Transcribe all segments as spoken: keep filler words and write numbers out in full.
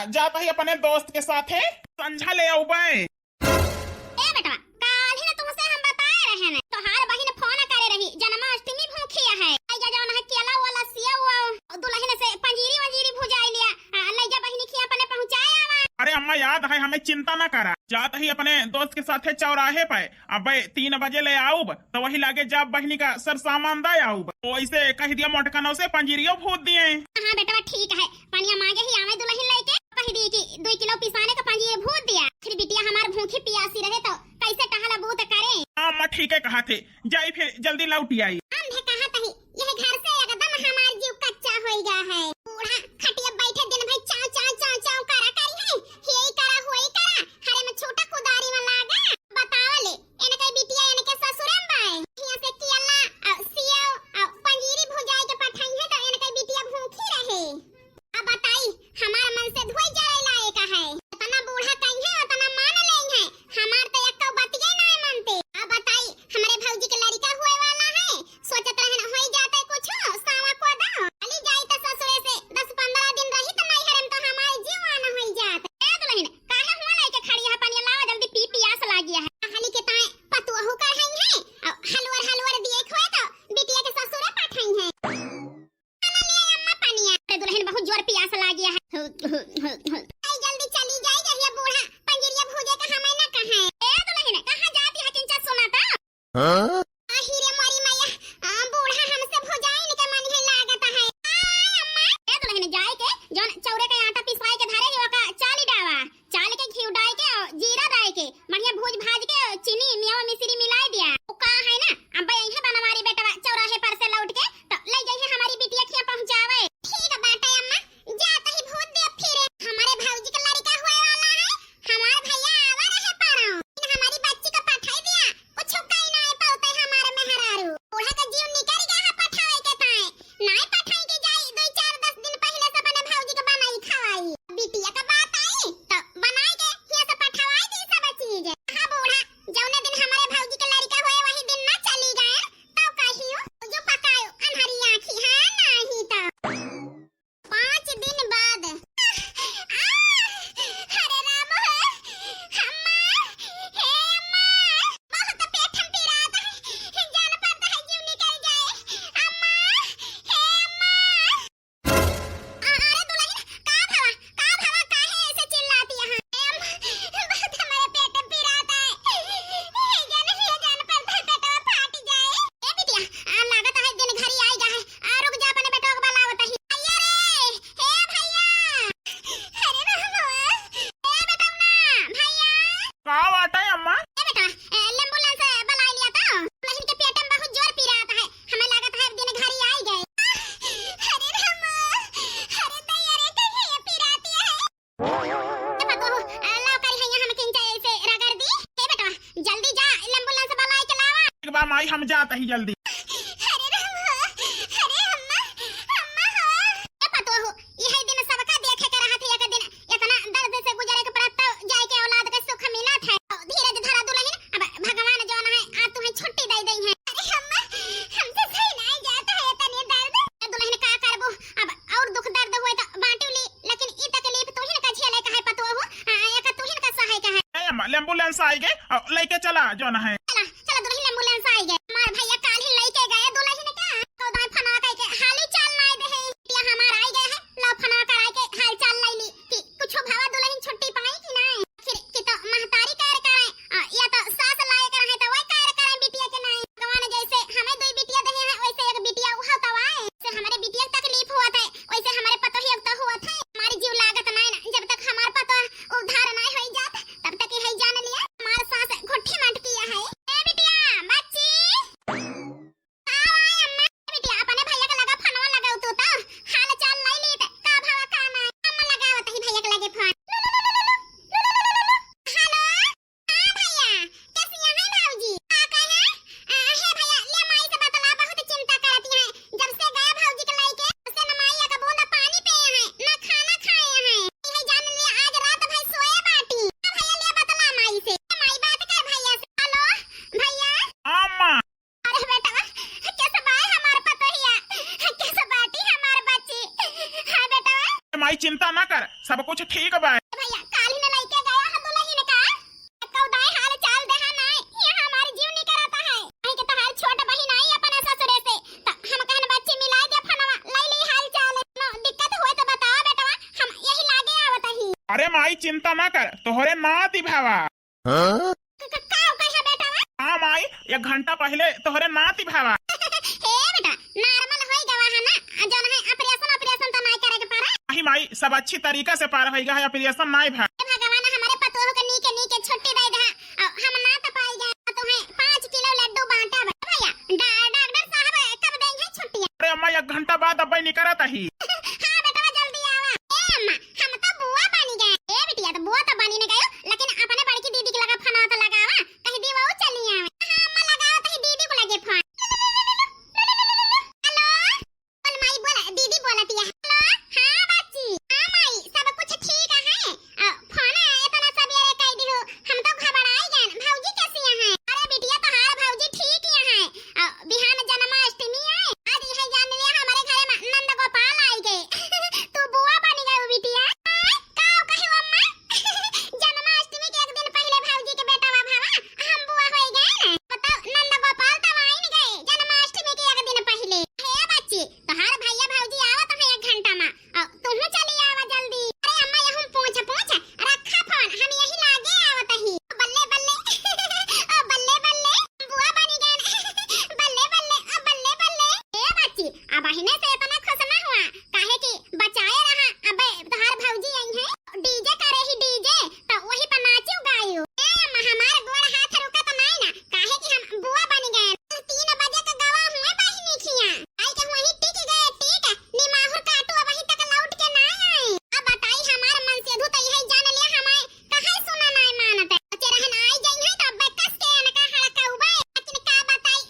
जात ही अपने दोस्त के साथे, संझा ले आउबे। ए बेटवा, काल्हि न तुमसे हम बताए रहे हैं, तोहार बहिन फोन करे रही, जन्माष्टमी भूखी है, लइजा जौन है केला वाला सेव, दुलहिन से पंजीरी वंजीरी भुजाई लिया, आ, लइजा बहिनी खिया अपने पहुँचाए आवा। अरे अम्मा, याद है, हमें चिंता न करा, जात ही अपने दोस्त के साथे चौराहे पे, अबे तीन बजे ले आउब, तो वही लागे जाब बहिनी का सर सामान दे आउब। ओइसे कहि दिया मोटकनौ से पंजीरियो भूज दिए। हाँ बेटवा, ठीक है, पनिया मागे ही आवे दुलहिन लइके, कहि दी कि दुई किलो पिसाने का पंजीर भूज दिया। फिर बिटिया हमार भूखी पियासी रहे तो कैसे टहला बूत करे। हाँ अम्मा, ठीक है कहा थे, जाई फिर जल्दी लौटी आई। हम भी कहा तही, यह घर से एकदम हमार जीव कच्चा होई गया है। बूढ़ा खटिया बैठे दिन भर चाव चाव चाव चाव करा करी है, हेई करा होई करा, हरे में छूटा कुदारी में लागा। बताओ ले, इनके बिटिया इनके ससुरे में बाए। हियां से केला, अ, सेव, अ, पंजीरी भुजाई के पठाई है तो इनके बिटिया भूखी रहे। अब बताई, हमार मन से धोई जरे लायक है। इतना बूढ़ा कहीं है, उतना मान लें है। हमार तो एक बतिये ना मानते। अब बताई, हमरे भौजी के लड़का हुए वाला है, सोचत रहन होई जाते कुछ, सावा को दा। चली जाई त ससुरे से दस पन्द्रह दिन रही त नैहर में तो हमार जीव आना होई जात। ए दुलहिन, काहे हुआ लइके खड़ी है? पनिया लावा जल्दी, पी पियास लागी है। कहली के ताए पतुहू कढ़ाई है, और हलवर हलवर दिए खोए तो बिटिया के ससुरे पठाई है। खाना ले आई अम्मा पनिया। अरे दुलहिन, बहुत जोर पियास लागी है। आई जल्दी चली जाई, जहिया बूढ़ा पंजीरिया भूजे का हमें ना कहे। ए दुलहिन, कहाँ जाती है किंचा सुना था? हाँ? आही रे मोरी मैया, आ, बूढ़ा हमसे भुजाइन के मन है लागत है। आय अम्मा। ए दुलहिन, जाए के जौन चौरे के आटा पिसवाए के धरे है, ओका चाली डावा। चाल के घी डाल के और जीरा डाल के बढ़िया भूज भाज के चीनी, मेवा, मिश्री मिलाए दिया। वो का है ना, अब यही बनवारी बेटवा चौराहे पर से लौट के तो ले जाइए हमारी बिटिया खिया पहुँचावे। ठीक बाटे अम्मा, जात ही भूज दिया फिर। हमारे भौजी के लड़का हुए वाला है, हमार भैया आवा रहे पारो। इन हमारी बच्ची को पठाई दिया, कुछ कहीं ना पावते हमारे मेहरारू। बूढ़ा का जीव निकल गया है पठावे के ताए। नाय पठाई के जाई, दो चार दस दिन पहले से अपने भौजी के बनाई खवाई। बिटिया का बात आई तो बनाई के हिया से पठवाई दी सब चीज। हाँ बूढ़ा, जौने दिन हमारे भौजी के लड़का हुए वही दिन ना चली गए तो कहियो जो पकायो अनहरी आँखी, हाँ नहीं तो। पाँच दिन बाद। आ, अरे राम हो, अम्मा, हे अम्मा, बहुत पेट हम पिरात है, जान पड़ता है जीव निकल जाए, अम्मा, हे अम्मा। आ, अरे दुलहिन, का भवा, का भवा, काहे ऐसे चिल्लाती है? ए अम्मा, बहुत हमारे पेट पिरात है, जान, जान पड़ता है पेटवा फाट जाए। ए बिटिया, आ, लागत है दिन घरी आई गा है, आ, रुक जा, अपने बेटवा के बुलावत ही। भैया रे, हे भैया। अरे रामा, ए बेटौना, भैया। का बात है अम्मा? ए बेटा, ए, एम्बुलेंस बुलाई लिया तो। दुलहिन के पेट में बहुत जोर पिरात है, हमें लागत है दिन घरी आई गए। अरे रामा, अरे दैया रे, कैसे ये पिराती है? ए पतोहू, आ, लाओ करी हैया हम किंचा ऐसे रगड़ दी। ए बेटवा, जल्दी जा, एम्बुलेंस बुलाई के लावा। ठीक बा माई, हम जात ही जल्दी। अरे राम हो, अरे अम्मा, अम्मा हो। ए पतोहू, यही दिन सबका देखे के रहत है, एक दिन इतना दर्द से गुजरे के पड़त, तब जाए के औलाद के सुख मिलत है। धीरज धरा दुलहिन, अब भगवान जौन है, आज तुम्हें छुट्टी दे दई है। अरे अम्मा, हमसे सही नहीं जाता है इतनी दर्द। ए दुलहिन का करबू, अब और दुख दर्द हुए तो बांटू ली, लेकिन ई तकलीफ तुहिन का झेले का है पतोहू, आ, एक तुहिन का सहे का है। ए अम्मा, एम्बुलेंस आई गए, आ, लेके चला जौन है। चला, चला दुलहिन, एम्बुलेंस आई गए। हमार भैया काल ही लेके गए दुलहिन का, तो दाई फना कह के हाली चाल नाय दे है। बिटिया हमार आई गए है, लो फना कराए के हाल चाल ले ली कि कुछ भवा दुलहिन छुट्टी पाई कि नहीं। फिर कि तो महतारी कार करे, आ, या तो सास लायक रहे तो वही कार करे बिटिया के नहीं। भगवान जैसे हमें दो बिटिया दे हैं, वैसे एक बिटिया उहा तो आए। से हमारे बिटिया के तकलीफ हुआ था, वैसे हमारे पतोहिया के तो हुआ था। हमारी जीव लागत नहीं ना, जब तक हमार पतोह उद्धार नहीं होई जात, तब तक यही जान लिया, हमार सास घुट्ठी मटकी है। माई चिंता ना कर, सब कुछ ठीक बा। भैया, काल ही न लइके गया है दुल्हन का। कउदाई हाल चाल देहा नाई, ये हमार जीव निकरत है। काहे के तहार छोट बहिन आई अपना ससुरे से, त हम कहन बच्ची मिलाई दे फोनवा, लई ली हाल चाल। कोनो दिक्कत होए त बतावा बेटवा, हम यही लागे आवत ही। अरे माई चिंता ना कर, तोहरे नाती भावा। हाँ? क-, क-, का कहा बेटवा? हाँ माई, एक घंटा पहिले तोहरे नाती भावा। हे बेटा, normal होई गवा है ना, आ जौन है operation, operation त नाई करे के पड़ा। नहीं माई, सब अच्छी तरीका से पार होई गवा है, operation नाई भा। हे भगवान, हमारे पतोह के नीके नीके छुट्टी दे दे, आ हम ना त पाई गए, तो है पाँच किलो लड्डू बांटा बे। भैया, डा-, डॉक्टर साहब कब देंगे छुट्टियाँ? अरे अम्मा, एक घंटा बाद अब्बे निकरत ही। हाँ बेटवा, जल्दी आवा। ए अम्मा, हम तो बुआ बनी गए। ए बिटिया, तो बुआ तो बनी न गयो, लेकिन अपने बड़की दीदी के लगा फोन तो लगावा, कह दी वो चली आवे। हाँ अम्मा, लगावा तो दीदी को लगे फोन। हेलो, बोल माई, बोल, दीदी बोलती है। हेलो, हाँ बच्ची, हाँ माई, सब कुछ ठीक है। अ, फोन इतना सबेरे कह दिहो, हम तो घबराई गए। भौजी कैसी हैं? अरे बिटिया, तोहार भौजी ठीक ही हैं। अ, बिहान जन्माष्टमी है, आज यह जान लिया हमारे घर में नंद गोपाल आई गए। तू बुआ बनी गई बिटिया। आय, का कही अम्मा? जन्माष्टमी के एक दिन पहले भौजी के बेटा हुआ भावा, हम बुआ हो गए ना। बताओ, नंद गोपाल तब आई गए जन्माष्टमी के एक दिन पहले। हे बच्ची, तोहार भैया भौजी आवत हैं एक घंटा में, अ, तुहू चली आवा जल्दी। अरे अम्मा, यहूँ पूछ, पूछ, रखा फोन, हम यही लागे आवत ही। बल्ले, बल्ले, ओ बल्ले, बल्ले, बुआ बनी गए। बल्ले, बल्ले, ओ बल्ले, बल्ले। ए बच्ची, अबहिने से इतना खुश ना हुआ, काहे कि बचाए रहा, अबे तोहार भौजी आई हैं, DJ करे ही DJ, तो वही पर नाचियो गायो। ए अम्मा, हमार गोड़ हाथ रुकत नाई ना, काहे कि हम बुआ बनी गए। तीन बजे के गवा हुए बहिनी खिया। आई के वहीं टिक गए, टिक। निमाहुर काटू अबहीं तक लौट के ना आए। अब बताई हमार मनसेधु त यही जान लिया हमारे कहे सुना ना मानत। सोचे रहन आई जाई है तो अब्बे कस के अनका हड़कउबे। लेकिन का बताई,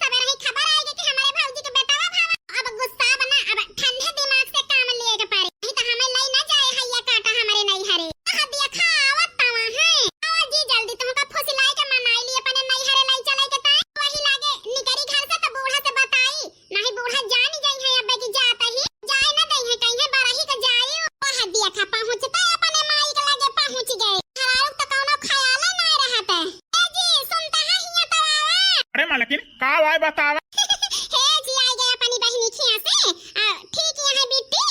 सबेरे ही खबर आएगी कि हमारे भौजी के बेटवा भावा। अब गुस्सा बना, अब ठंडे दिमाग से काम लिए के पड़े। नहीं तो हमें लई ना जाए हैया काटा हमारे नैहरे। कह दिया खा आवत तवा है। आवा जी जल्दी, तुमका फुसिलाई के मनाई ली अपने नैहरे लाई चले के ताई। वही लागे निकरी घर से तो बूढ़ा से बताई। नहीं बूढ़ा जानी जाई है अब्बे की जात ही, जाए न दई है, कहीं है बरही के जाई। कह दिया खा पहुँचता अपने माई के लगे पहुँच गए। हरारू तो कौनो ख्याल ना रहत है। ए जी, सुनता है हिया तो आवा। अरे मालकिन, का वाय बतावा? हे जी, आई गए अपनी बहिनी खिया से। आ, ठीक यहाँ बिट्टी।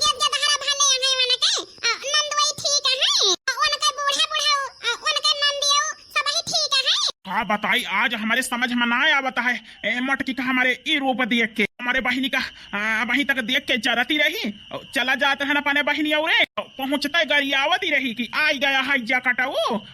जब जब हरा भले यहाँ वनके, आ, नंदुई ठीक है। आ, उनके बूढ़ा बुढ़ऊ, आ, उनके नंदियो, सब ही ठीक है। का बताई, आज हमारे समझ में ना आवत है। ए, मटकी का हमारे ई रूप देख के, हमारे बहिनी का, आ, वहीं तक देख के जरती रही। और चला जात है ना अपने बहिनी औरे। और पहुँचते गरियावती रही कि आई गया है जा कटाऊ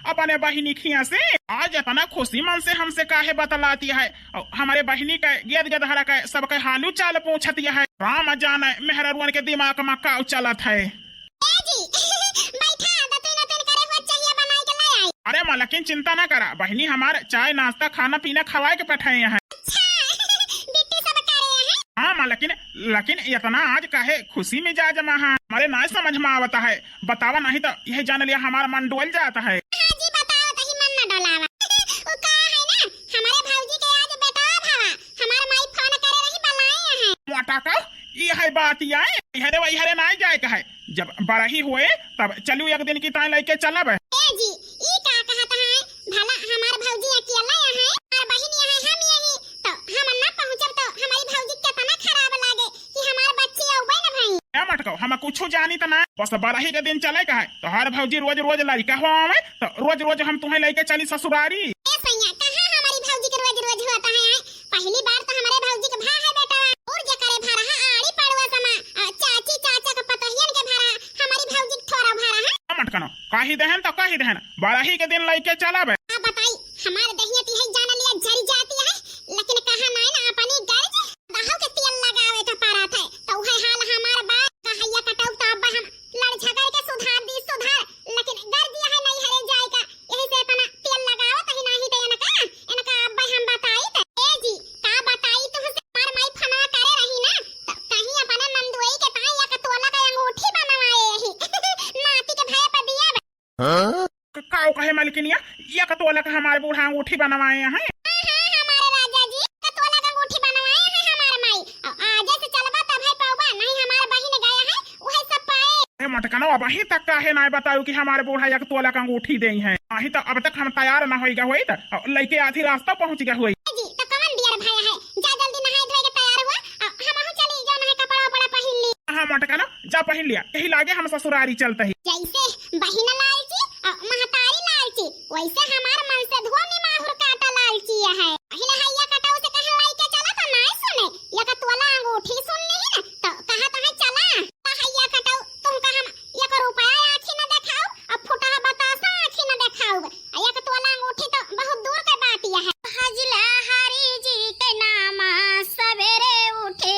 अपने बहिनी खिया से। आज इतना खुशी मन से हमसे काहे बतलाती है। और हमारे बहिनी के गेद गेदहरा के सबके हालू चाल पूछती है। राम जाने मेहररुअन के दिमाग में का चलत है। ए जी, बैठा, दतुई नतुई करे हुआ चाहिए बनाई के ले आई। अरे मालकिन चिंता ना करा, बहिनी हमार चाय नाश्ता खाना पीना खवाए के पठाए हैं। अच्छा, बिट्टी सब करे हैं। हाँ मालकिन, लेकिन इतना आज काहे खुशी मिजाज में है, हमारे ना समझ में आवता है। बतावा नहीं तो यह जान लिया हमार मन डोल जाता है। हाँ जी, बताओ तो ही मन ना डोलावा। वो का है ना, हमारे भौजी के आज बेटा भावा, हमार माई फोन करे रही, बलाई है। मोटा का, ई है बात, ई है, इहरे वही हरे नाई जाए का है। जब बरही होए, तब चलू एक दिन की ताई लइके चलब। ए जी, ई का कहत है? भला हमार भौजी अकेला यहाँ है, हमार बहिन यहाँ है, हम यही, तो हम ना पहुँचब तो हमारी भौजी कितना खराब लागे कि हमार बच्ची अउबे न भई। ए मटको, हम कुछ जानी त ना, बस बरही के दिन चले का है, तो हर भौजी रोज रोज लड़का हो आवे, तो रोज रोज हम तुम्हें लइके चली ससुरारी। ए सैया, कहाँ हमारी भौजी के रोज रोज होता है? पहली बार तो हमारे भौजी के भा है बेटा, और जे करे भा रहा आड़ी पड़वा समा, आ, चाची चाचा के पतोहियन के भा रहा, हमारी भौजी के थोड़ा भा रहा। मटकनो, कही देहन तो कही देहन, बरही के दिन लइके चलब। आ बताई, हमार दहिया तिहाई जान लिया जरी जाती है, लेकिन कहा नाई ना अपनी गर्ज, दहाव के तेल लगावे के पड़त है, तो उहे हाल हमार बा, कहैया कटौता अब हम लड़ झगड़ के सुधार दी सुधार, लेकिन गर्ज है नैहरे जाए का, यही से अपना तेल लगावत ही नाही दे इनका, इनका अब हम बताई त। ए जी, का बताई तुमसे, हमार माई फनवा करे रही ना, त कहीं अपने नंदुई के ताई एक तोला का अंगूठी बनवाए यही। नाती के भाई पर दिया बे। हाँ? क-, काऊ कहे मलकिनिया, एक तोला का हमार बूढ़ा अंगूठी बनवाए हैं। हाँ, हाँ, हमारे राजा जी, एक तोला का अंगूठी बनवाए हैं हमार माई। अ, आजे से चलबा तब है पौबा, नहीं हमार बहिन गया है, तो अबहीं तक काहे नाय बतायू कि हमारे बूढ़ा एक तोला का अंगूठी देइहैं? अबहीं तो अब तक हम तैयार ना होइगा होइत, अउर लइके आधी रास्ता पहुँचिगा होइत। जी, तो कवन दियर भया है? जा जल्दी नहाए धोए के तैयार हुआ, अउर हमहू चली जौन है कपड़ा उपड़ा पहिन ली। हाँ मोटका ना, जा पहिन लिया, यही लागे हम ससुरारी चलत ही। जैसे बहिन लालची अउर महतारी लालची, वैसे हमार मन से धुआ निमाहुर काटा लालची है। पहिले हैया कटऊ से कहे लइके चला तो नाय सुने, एक तोला अंगूठी सुन ली ना तो कहा तो है चला। तो हैया कटऊ तुमका हम एक रुपया आँखी न देखाऊ, अब फुटहा बतासा आँखी न देखाऊ, एक तोला अंगूठी तो बहुत दूर के बात यह है। हजला हरी जी के नामा सवेरे उठे।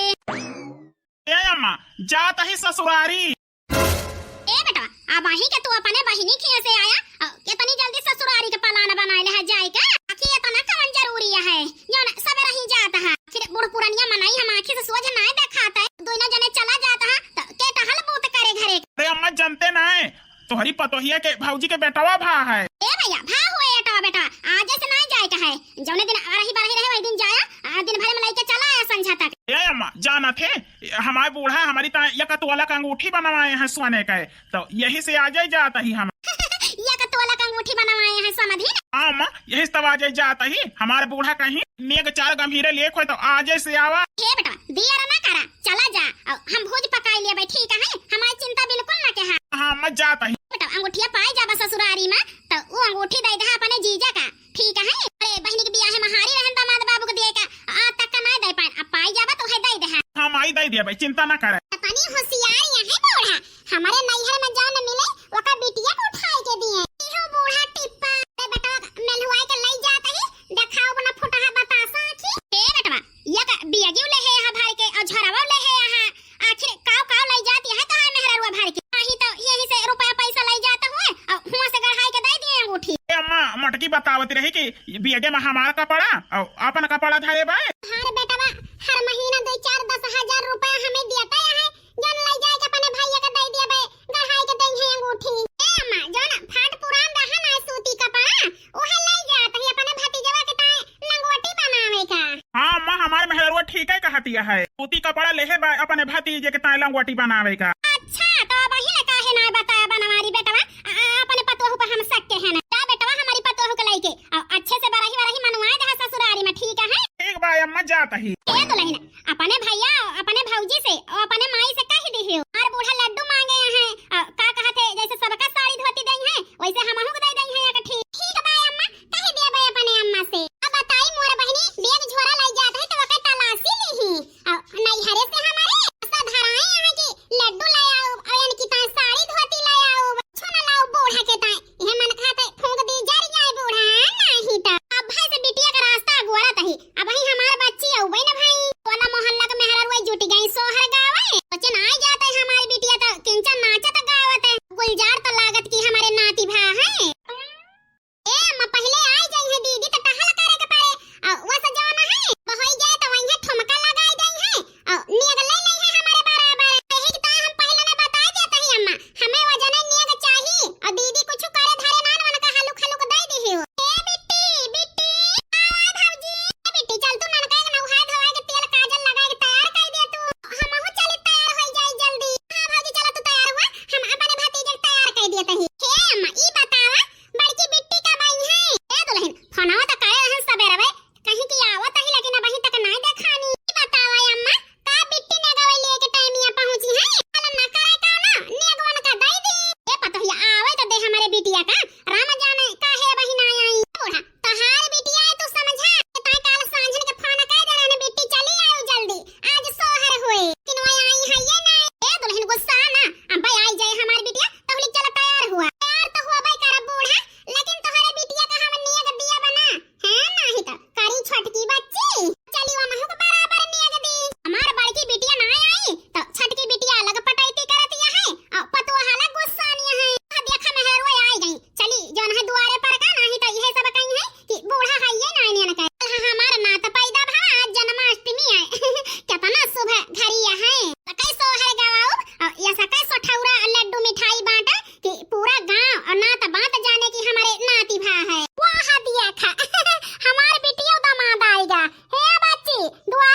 ए अम्मा, जात ही ससुरारी। ए बेटवा, अबहीं के तू अपने बहिनी खिया से आया, अउर कितनी जल्दी ससुरारी के plan बनाए ले है जाए के? आखिर इतना कवन जरूरी है, जौन सबेरही जात है? आखिर बूढ़ पुरनिया मनई हम आँखी से सोझ नाय देखात है, दोनों जने चला जात है, तो के टहल बूत करे घरे? अरे अम्मा, जनते नाय, तोहरी पतोहिया के भौजी के बेटवा भा है। ए भैया, भा हुए एटवा बेटवा, आज से नाय जाए के है, जौने दिन अरही बरही रहे वही दिन जाया, आ दिन भर में लइके चला आया संझा तक। ए अम्मा, जानत है, हमारे बूढ़ा हमारी ता एक तोला का अंगूठी बनवाए हैं सोने का, तो यही से आजे जात ही हम। एक तोला का अंगूठी बनवाए हैं समधी? हाँ अम्मा, यही से तब आजे जात ही। हमारे बूढ़ा कहीं नेग चार गंभीरे लेख होए तो आजे से आवा। हे बेटा, दियर ना करा, चला जा, अउर हम भोज पकाई लेबे, ठीक है? हमारी चिंता बिल्कुल ना के है। हाँ अम्मा, जात ही। बेटा, अंगूठिया पाए जाबा ससुरारी में, तो वो अंगूठी दे दे अपने जीजा का, ठीक है? अरे बहिनी के बियाहे में हारी रहन दामाद बाबू के दिए का, आज तक का नाय दे पाए, अब पाई जाबा तो है दे दे है। हम आई दे दिया भाई, चिंता ना करे। तनी होशियार यहाँ बूढ़ा, हमारे नैहर में जौन मिले ओका बिटिया के उठाए के दिए। इहो बूढ़ा टिप्पा, अरे बेटवा मेलहुआई के लई जात ही, देखाओ बना फुटहा बतासा आँखी। ए बेटवा, एक बियगियो ले है यहाँ भर के अउर झरवा ले है यहाँ, आखिर काव काव लई जात यहाँ तो है मेहररुआ भर के। नहीं तो यही से रुपया पैसा लई जात हुए अउर हुआ से गढ़ाई के दे दिए अंगूठी। ए अम्मा, मोटकी बतावत रही कि ये बियगे में हमार कपड़ा अउर अपन कपड़ा धरे बा। हर बेटवा, हर महीना दो चार दस हजार रुपया हमें देता है, जौन लई जाए के अपने भैया के दे दिया बे, गढ़ाई के दे है अंगूठी। ए अम्मा, जौन फाट पुरान रहा ना सूती कपड़ा, ओहे लई जात ही अपने भतीजवा के ताए लंगोटी बनावे का। हाँ अम्मा, हमार मेहररुआ ठीक है कहतिया है, सूती कपड़ा लेहे बा अपने भतीजे के ताए लंगोटी बनावे का। अच्छा, तो अबहीं ले काहे नाय बताया बनवारी बेटवा, आ, आ, अपने पतोहू पर हम शक के है ना। जा बेटवा हमारी पतोहू के लइके, अउर अच्छे से बरही वरही मनवाए दे ससुरारी में, ठीक है? ठीक बा अम्मा, जात ही। ए दुलहिन, अपने भैया, अपने भौजी से, अउर अपने माई से कह दिहियो, हमार बूढ़ा लड्डू मांगे हैं, अउर का कहत है, जैसे सबका साड़ी धोती दई है, वैसे हमहू के दे दई है एक ठी। ठीक बा अम्मा, कह देबे अपने अम्मा से। अब बताई मोर बहिनी, बैग झोरा लई जात है तो ओके तलाशी लिही। अउर नैहरे से हमारे ऐसा धराए यहाँ की लड्डू ले आउब, अउर इनकी ताए साड़ी धोती ले आउब, कुछ न लाउब बूढ़ा के ताए। यह मन खाते फूंक दी जर जाए बूढ़ा, नहीं तो। अब भाई से बिटिया का रास्ता अगुआरत ही, अबहीं हमार बच्ची अउबे न भाई। टोला मोहल्ला के मेहररुआ जुट गई सोहर गावे, सोचे ना आई जाते हमारी बिटिया तो किंचन नाचत गावत है। गुलजार तो लागत की हमारे नाती भा है। ए अम्मा, पहिले आई जाई है दीदी, तो टहल करे के पड़े। अ, वो सजाना है, बहोई जाए तो वहीं ठुमका लगाई जाई है। अ, नियग ले ले है हमारे बराबर। यही तो हम पहिले ने बताई देते ही अम्मा, हमें वो जने नियग चाही। अ, दीदी कुछ करे धरे नान वन का हलुक हलुक दे दी हो। ए बिट्टी, बिट्टी, आवा भौजी। ए बिट्टी, चल तू ननका के नहाए धोए के तेल काजल लगाए के तैयार कर दे तू। हमहू चली तैयार हो जाई जल्दी। हाँ भौजी, चला तू तैयार हुआ, हम अपने भतीजे के तैयार कर देते ही। हे अम्मा, ई बतावा, बड़की बिट्टी कब आई है? ए दुलहिन, फोनवा त करे रहन सबेरवे, कहीं कि आवत ही, लेकिन अबहीं तक नाय देखानी। ई बतावा ए अम्मा, का बिट्टी नेगवा लेके टाइमिया पहुँची है? पालन ना करे का ना, नेगवन का दई दी। ए पतोहिया, आवे तो दे हमरे बिटिया का, राम जाने काहे अबहीं नाय आई। बूढ़ा, तोहार बिटिया है, तू समझा। ताई काल सांझन के फोन कर दे रहने, बिट्टी चली आयो जल्दी, आज सोहर होए। लेकिन वह आई है ये नाय। ए दुलहिन गुस्सा ना, अबे आई जाए हमार बिटिया, तहली चल तैयार हुआ। तैयार तो हुआ भाई करब बूढ़ा, लेकिन तोहरे बिटिया का हम नियग दिया बना, है नहीं तो करी छोटकी बच्ची। चली वो महू के बराबर नियग दी। हमार बड़की बिटिया ना आई, तो छोटकी बिटिया अलग पटैती करत या है, और पतोह अलग गुस्सा निया है। आ देखा मेहरवा आई गई। चली, जौन है दुआरे पर का, नाही तो यह सब कहीं है कि बूढ़ा है ये नाय नियन का। हाँ, हमार नात पैदा भा, आज जन्माष्टमी है। कितना शुभ घड़ी है। सकै सोहर गवाओ, और या सकै सोठौरा लड्डू मिठाई बांटे कि पूरा गांव और नात बात जाने की हमारे नाती भा है। वाह दिया खा, हमार बिटिया दामाद आएगा। हे बच्ची, दुआ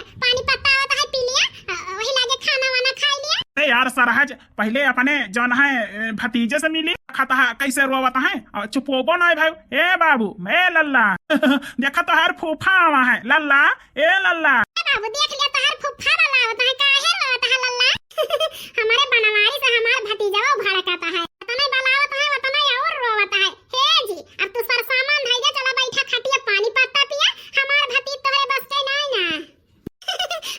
पानी पत्ता आवत है, पी लिया, अ, वही लागे खाना वाना खाई लिया। अरे यार सरहज, पहिले अपने जौन है, ए, भतीजे से मिली, देखत है कैसे रोवत है, अ, चुपोबो नाहीं भाई। ए बाबू, ए लल्ला, देखा तोहार फूफा आवा है, लल्ला, ए लल्ला। ए बाबू, देख लिया तोहार फूफा वाला आवत है, काहे रोवत है लल्ला? हमारे बनवारी से हमार भतीजवा भड़कत है, वतने बलावत है, वतने और रोवत है। हे जी, अब तू सरसामान धइले चला, बैठा खटिया, पानी पत्ता पिया, हमार भतीज तोहरे बस के नाहीं ना।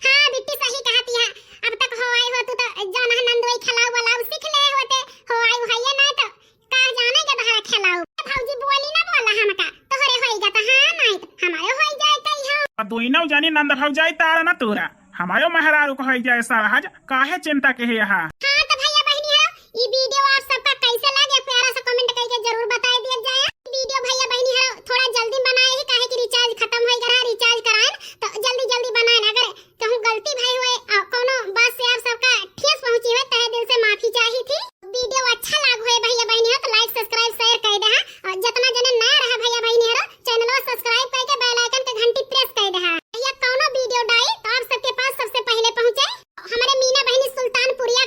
हाँ बिट्टी, सही कहती है। अब तक हो आई हो तू तो, जौन है नंदोई खेलाऊ वाला, उ सीख ले होते, हो आई हो ये ना तो का जाने के तहरा खेलाऊ। भौजी बोली ना बोला हमका, तोहरे होई जाता, हाँ नाहीं तो हमारे होई जाए कई हो। अब दोनों जानी नंद भौजाई तारा ना तोरा, हमारो मेहरारू को होई जाए सरहज, काहे चिंता के है यहाँ? हाँ तो भैया बहनी हो, ई वीडियो आप सबका कैसे लागे, प्यारा सा कमेंट करके जरूर बताए दिया जाए। वीडियो भैया बहनी हो थोड़ा जल्दी बनाए ही, काहे कि रिचार्ज खत्म होई गया, रिचार्ज कराएन तो जल्दी जल्दी बनाएन। अगर कहूँ गलती भई होए, अ, कौनो बात से आप सबका ठेस पहुँची होए, तहे दिल से माफी चाही थी। वीडियो अच्छा लाग होए भैया बहनी हो तो लाइक, सब्सक्राइब, शेयर कर दे, हाँ। और जितना जने नया रहा भैया बहनी हो, चैनल सब्सक्राइब करके बेल आइकन के घंटी प्रेस कर दे, हाँ। भैया कौनो वीडियो डाई तो आप सबके पास सबसे पहले पहुँचे। हमारे मीना बहनी सुल्तानपुरिया